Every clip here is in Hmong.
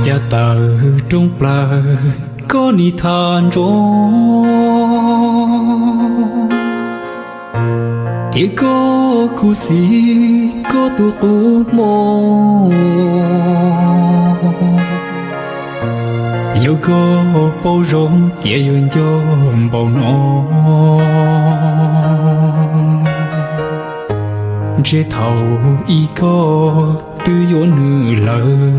Cas tawm rooj plaws koj nim tham ntsoov, tias koj khuv xim koj tus qub hmoov. Yog koj paub zoo tias yuav nco npaum no, ntshe thaum ub koj twb yuav nws lawm.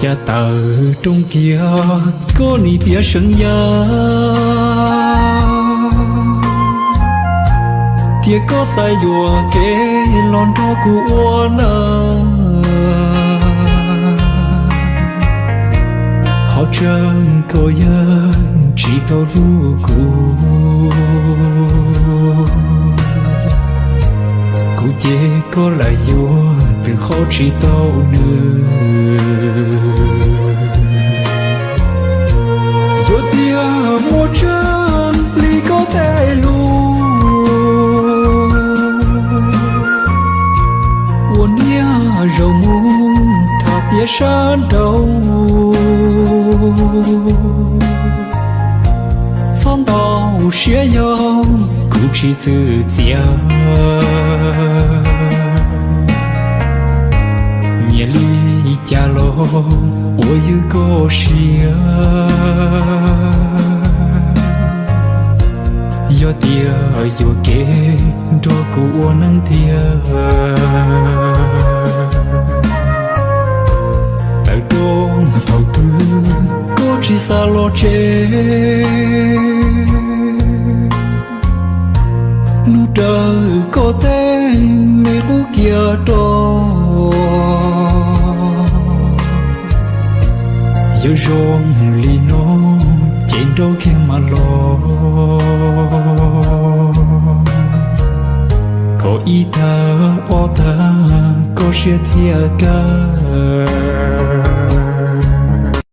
Cas tawm rooj kiag koj nim piav seev yam, tias koj xav yuam kev los nrog kuv ua neej. Qhov tseeb koj yeej tsis tau hlub kuv, kuv ces koj lam yuav twb qhov tsis tau nws. Yuav tias muaj tseeb li koj tej lus, ua niam zaum mus tham piav sab nraud. Txhob ntau siab yog kuv tsis txwm txiav, nyiam li cas los ua ywj koj siab. Yog tias yuam kev nrog kuv ua neej thiab, tawm rooj thaum twg koj tsis xav los tsev, nug raws koj tej me qub kiag rau. Yog zoo li no ces nrauj kiag mas los, kom ib tag ob tag koj siab thiaj kaj.